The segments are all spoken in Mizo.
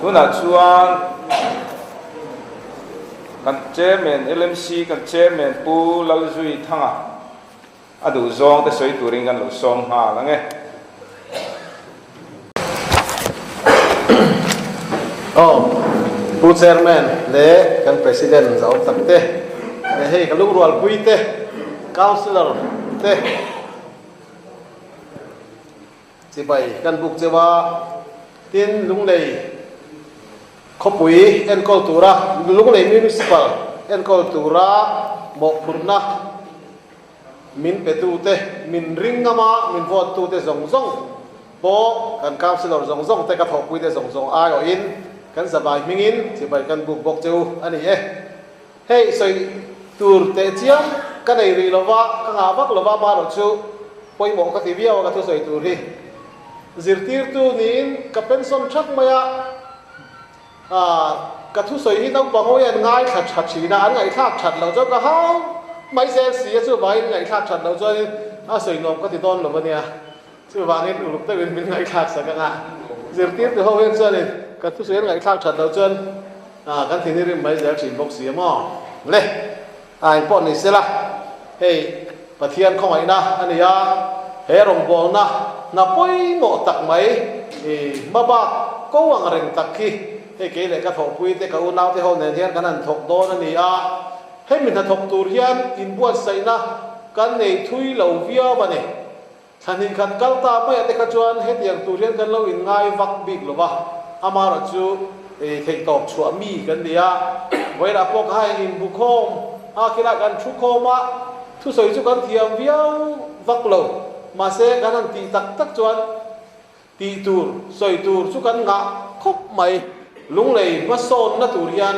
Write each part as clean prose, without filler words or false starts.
Tunah chuan kan Chairman, LMC kan Chairman Pu Lalzui Thanga a duh zawng te sawi turin kan lo sawm nghal ang e. Aw, Pu Chairman leh kan President zau tak te, leh hei ka lungrualpui te, Councillor te, Chibai kan buk cheu a, tin Lunglei khawpui enkawl tura, Lunglei Municipal enkawl tura mawhphurhna min petute, min ring ngama min vote tute zawng zawng pawh kan Councillor zawng zawng te ka thawhpuite zawng zawng aiawhin kan zavai hmingin chibai kan buk bawk cheu a ni e. Hei sawi tur teh chiam ka nei rih lova, ka ngah vak lova amaherawh chu pawimawh ka ti viau a ka thusawi tur hi. Zirtirtu niin ka pension thak mai a, ah ka thusawi hi naupang ho hian ngaithla tha thin a, an ngaihthlak that loh chuan ka hau mai zel si a, chuvangin ngaihthlak that loh chuanin a sawi nuam ka ti dawn lo a nia. Chuvangin uluk deuhin min ngaihthlak sak ang a, zirtirtu ho hian chuanin ka thusawi an ngaihthlak that loh chuan kan thin hi rim mai zel thin bawk si a maw? Le, a eng pawh ni sela, hei Pathian khawngaihna a ni a, he rawngbawlna hna pawimawh tak mai i hmabak ko ang reng tak hi hei kei leh ka thawhpui te ka unaute ho nen hian kan han thawk dawn a ni a, hemi hnathawk tur hian inbuatsaihna kan nei thui lo viau a ni. Thla hnih khat kal ta mai ah te kha chuan hetiang tur hian kan lo inngai vak bik lo va, amaherawh chu theihtawp chhuah mi kan ni a, vawilah pawh kha heng inbu khawm a khilai kan thu khawm a, thusawi chu kan thiam viau vak lo, mahse kan han tih tak tak chuan tih tur, sawi tur chu kan ngah khawp mai. Lunglei hmasawnna tur hian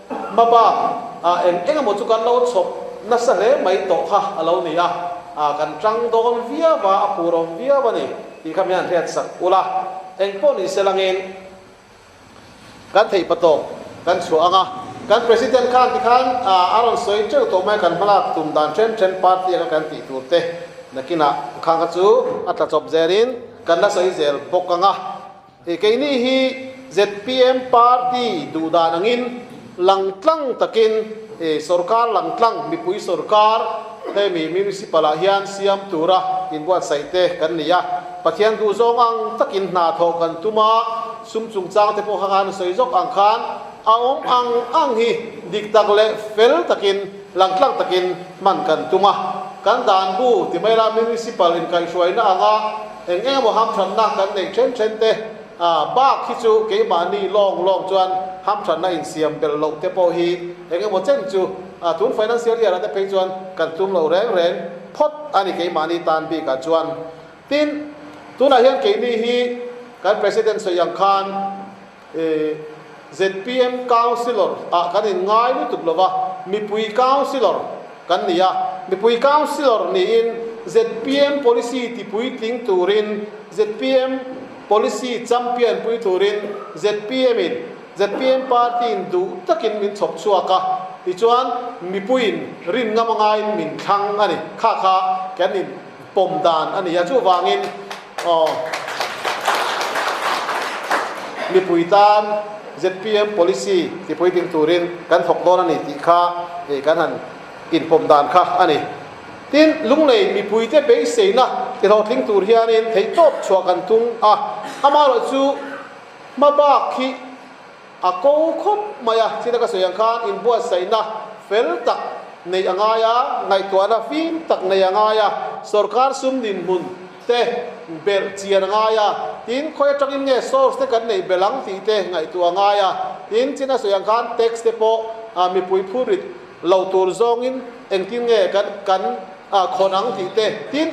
hmabak ah eng eng emaw chu kan lo chhawp nasa hle mai tawh kha a lo ni a, ah kan tang dawn viau a, a phur awm viau a ni tih kha min han hriat sak ula. Eng pawh ni se langin kan theih patawk kan chhuah ang a, kan President khan tikhan a rawn sawi teuh tawh mai a, kan hmalak tum dan then then party anga kan tih tur te nakinah khang kha chu a tla chawp zelin kan la sawi zel bawk ang a. Keini hi zpm party duh dan angin langtlang takin sorkar langtlang mipui sorkar hemi municipal ah hian siam tura inbuatsaih te kan ni a, Pathian duh zawng ang takin hna thawh kan tum a, sum chungchang te pawh kha khan sawi zawk ang khan a awm ang ang hi dik tak leh fel takin langtlang takin hman kan tum a, kan dan bu ti mai la municipal inkaihhruaina anga Eng eng emaw hamthatna kan neih then then te bak hi chu keimahni lawng lawng chuan hamthatna insiam belh loh te pawh hi eng emaw chen chu tun financial year ah te phei chuan kan tum lo reng reng phawt a ni keimahni tan bikah chuan. Tin, tunah hian keini hi kan President sawi ang khan zpm Councillor ah kan inngai lutuk lo va, mipui Councillor kan ni a, mipui Councillor niin zpm policy tipuitling turin, zpm policy champion pui turin zpm in, zpm party in duh takin min chhawp chhuak a, tichuan mipuiin rin ngam angaiin min thlang a ni. Kha kha kan in pawm dan a ni a, chuvangin aw mipui tan zpm policy tipuitling turin kan thawk dawn a ni tih kha kan han inpawm dan kha a ni. Tin, Lunglei mipuite beiseina tihlawhtling tur hianin theihtawp chhuah kan tum a, amaherawhchu hmabak hi A ko khawp mai a, thil a ka sawi ang khan inbuatsaihna fel tak neih a ngai a, ngaihtuahna fim tak neih a ngai a, sorkar sum dinhmun te belh chian a ngai a, tin khawi atangin nge source te kan neih belh ang tih te ngaihtuah a ngai a, tin chin a sawi ang khan tax te pawh mipui phurrit lo tur zawngin engtin nge kan kan khawn ang tih te, tin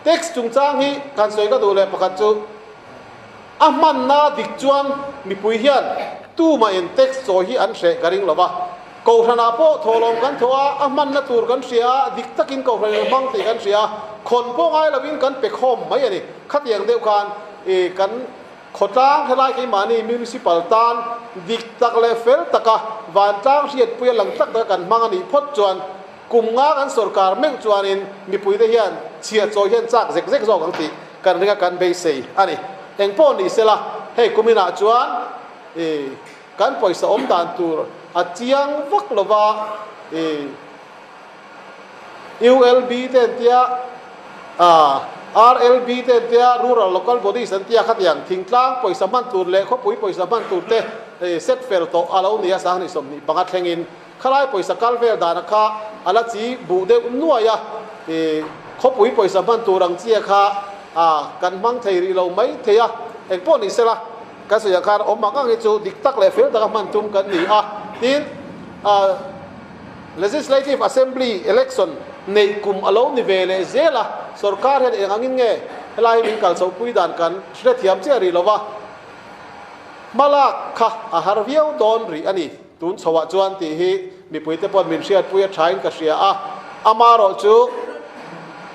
tax chungchang hi kan sawi ka duh leh pakhat chu. A hmanna dik chuan mipui hian tumahin tax chawi hi an hreh ka ring lo va. Kohhranah pawh thawhlawm kan thawh a, a hmanna tur kan hria a, dik takin kohhran in a hmang tih kan hria a, khawn pawh ngai lovin kan pe khawm mai a ni. Khatiang deuh khan i kan khawtlang helai keimahni municipal tan dik tak leh fel taka vantlang hriatpuia lang tak taka kan hmang a nih phawt chuan kum nga kan sorkar meuh chuanin mipuite hian chhiah chawi hian chak zek zek zawk ang tih kan ringa kan beisei a ni. Engpawh ni sela, hei kuminah chuan I kan pawisa awm dan tur a chiang vak lo va, i ULB te an tia, RLB te an tia, Rural Local Bodies an tia khatiang thingtlang pawisa hman tur leh khawpui pawisa hman tur te set fel tawh a lo ni a, 2025 thlengin khalai pawisa kal vel dana kha a la chi buh deuh nuai a, i khawpui pawisa hman tur ang chia kha kan hmang thei rih lo mai thei a, engpawh ni sela. Kan sawiah khan awm ang ang hi chu dik tak leh fel taka hman tum kan ni a, tin Legislative Assembly election neih kum a lo ni ve leh zel a, sorkar hian eng angin nge helai hi min kal chhohpui dan kan hrethiam chiah rih lova, hmalak kha a har viau dawn rih a ni. Tun chhoah chuan tih hi mipuite paw'n min hriatpui a thain ka hria a, amaherawh chu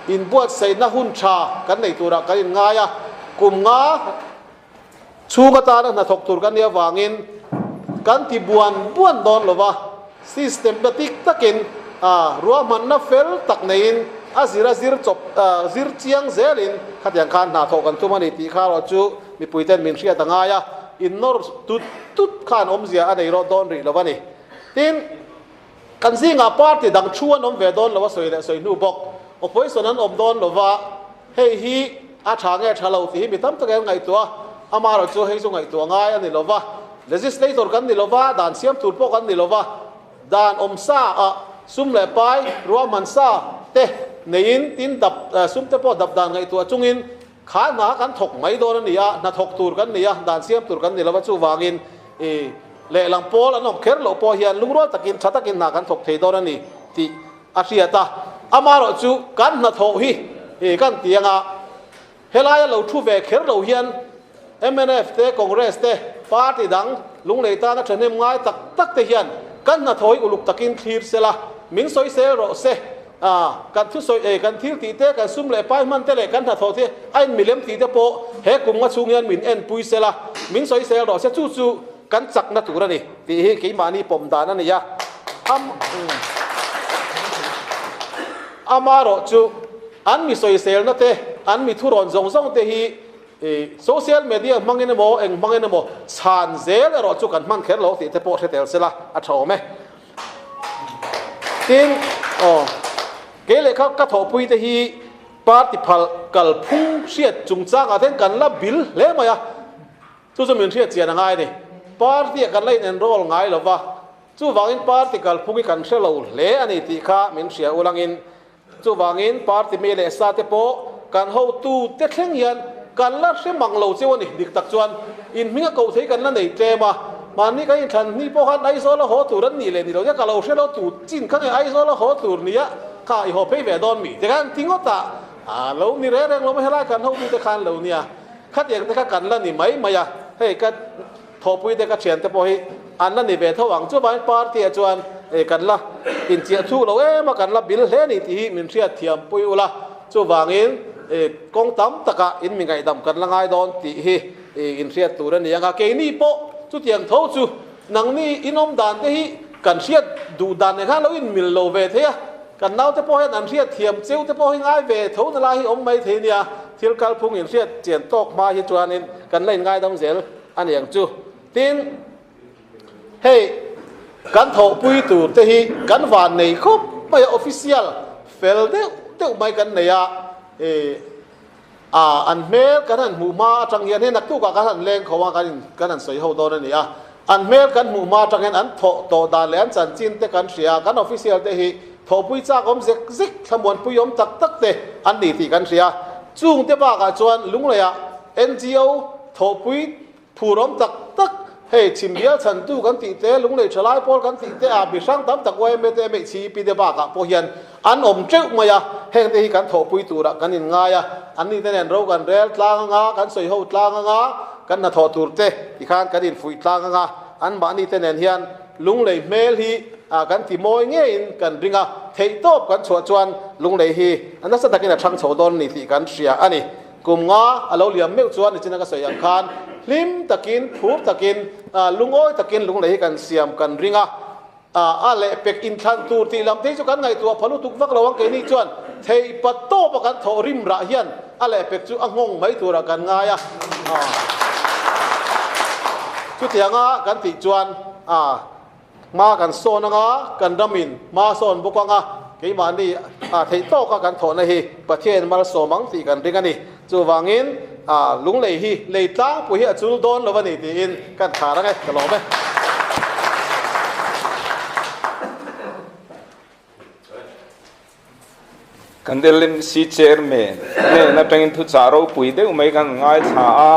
inbuatsaihna hun tha kan nei turah kan inngai a, kum nga Chhung atana hnathawk tur kan nih avangin kan ti buan buan dawn lo va, systematic takin ruahmanna fel tak neiin a zir a zir chawp zir chiang zelin khatiang khan hna thawh kan tum a ni tih kha erawh chu mipuiten min hriat a ngai a, innawr tut tut khan awmzia a nei rawh dawn rih lo a ni. Tin, kan zingah party dang thu an awm ve dawn lo a sawi leh sawi hnu bawk, opposition an awm dawn lo va, Hei hi a tha nge tha lo tih hi mi tam tak hian ngaihtuah a, amaherawh chu hei chu ngaihtuah ngai a ni lo va, legislator kan ni lo va, dan siam tur pawh kan ni lo va, dan awm sa ah sum leh pai ruahman sa te neiin tin dap sum te pawh dap dan ngaihtuah chungin kha hna kan thawk mai dawn a ni a, hna thawk tur kan ni a, dan siam tur kan ni lo va, chuvangin i lehlam pawl an awm kher loh pawh hian lungrual takin tha takin hna kan thawk thei dawn a ni tih A hriat a, amaherawh chu kan hnathawh hi i kan ti anga helaia lo thu ve kher lo hian mnf te, Congress te, party dang lunglei tana thahnem ngai tak tak te hian kan hnathawh hi uluk takin thlir sela, min sawi sel rawh se. Kan thusawi ei, kan thil tih te, kan sum leh pai hman te leh kan hnathawh te a in milem tih te pawh he kum nga chhung hian min enpui sela, min sawi sel rawh se. Chu chu kan chakna tur a ni tih hi keimahni pawm dan a ni a. Amaherawh chu an mi sawiselna te, an mi thurawn zawng zawng te hi social media hmangin emaw eng hmangin emaw chhan zel erawh chu kan hman kher lo tih te pawh hre tel sela a tha awm e. Tin, aw, kei leh kha ka thawhpui te hi party phal kalphung hriat chungchangah te hian kan la bil hle mai a. Chu chu min hriat chian a ngai a ni. Party ah kan la in enroll ngai lo va, chuvangin party kalphung hi kan hre lo hle a ni tih kha min hria ulangin chuvangin party mi leh sa te pawh kan hotu te thleng hian kan la hre mang lo cheu a ni. Dik tak chuan in hming a koh thei kan la nei tlem a, mahni kan inthlan hni pawh khan Aizawl a haw tur an nih leh ni lo nia ka lo hre lo tu chin kha nge Aizawl a haw tur nia kha i haw phei ve dawn mi te khan ti ngawt a, a lo ni reng reng lo mai helai kan hotu te khan lo nia. Khatiang te kha kan la ni mai mai a, hei ka thawhpui te ka thian te pawh hi an la ni ve tho ang. Chuvangin party ah chuan kan la inchiah thu lo em a, kan la bil hle a ni tih hi min hriat thiam pui ula. Chuvangin kawng tam takah in mi ngaihdam kan la ngai dawn tih hi in hriat tur a ni ang a. Keini pawh chutiang tho chu nangni in awm dan te hi kan hriat duh dan nen khan lo inmil lo ve thei a. Kan naute pawh hian an hriat thiam cheu te pawh hi ngai ve tho na lai hi awm mai thei nia, thil kalphung in hriat chian tawk hma hi chuanin kan la inngaidam zel a ni ang chu. Tin, hei kan thawhpui tur te hi kan van nei khawp mai a, official fel deuh deuh mai kan nei a, ih A, an hmel kan han hmuh hma atang hian hei naktukah kan han leng kho a, kan in kan han sawi ho dawn a ni a. An hmel kan hmuh hma atang hian an thawh tawh dan leh an chanchin te kan hria a, kan official te hi thawhpui chak awm zek zek, thlamuanpui awm tak tak te an ni tih kan hria. Chung te bakah chuan Lungleiah NGO thawhpui Phur awm tak tak, hei chhimbial chhantu kan tih te, lunglei tha lai pawl kan tih te ah mi hrang tam tak yma te MHCEP te bakah pawh hian an awm teuh mai a, heng te hi kan thawhpui turah kan inngai a, an ni te nen ro kan rel tlang anga, kan sawi ho tlang anga, kan hnathawh tur te tikhan kan infuih tlang anga, an mahni te nen hian lunglei hmel hi kan ti mawi ngeiin kan ring a, theihtawp kan chhuah chuan lunglei hi nasa takin a thang chho dawn a ni tih kan hria a ni. Kum nga a lo liam meuh chuan nichina ka sawi ang khan hlim takin, phur takin, lungawi takin lunglei hi kan siam kan ring a, a lehpek inthlan tur tih lam te hi chu kan ngaihtuah pha lutuk vak lo ang keini chuan theihpa tawpa kan thawh rim rah hian a lehpek chu a nghawng mai turah kan ngai a. Chutianga kan tih chuan a hma kan sawn anga, kan ramin hma sawn bawk anga, keimahni a theih tawka kan thawhna hi Pathian malsawm ang tih kan ring a ni. Chuvangin a lunglei hi lei tlangpui hi a chul dawn lo a ni tiin kan khar ang e, ka lawm e. Kan LMC Chairman hnen atangin thuchah ropui deuh mai kan ngaithla a,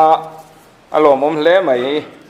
a lawmawm hle mai.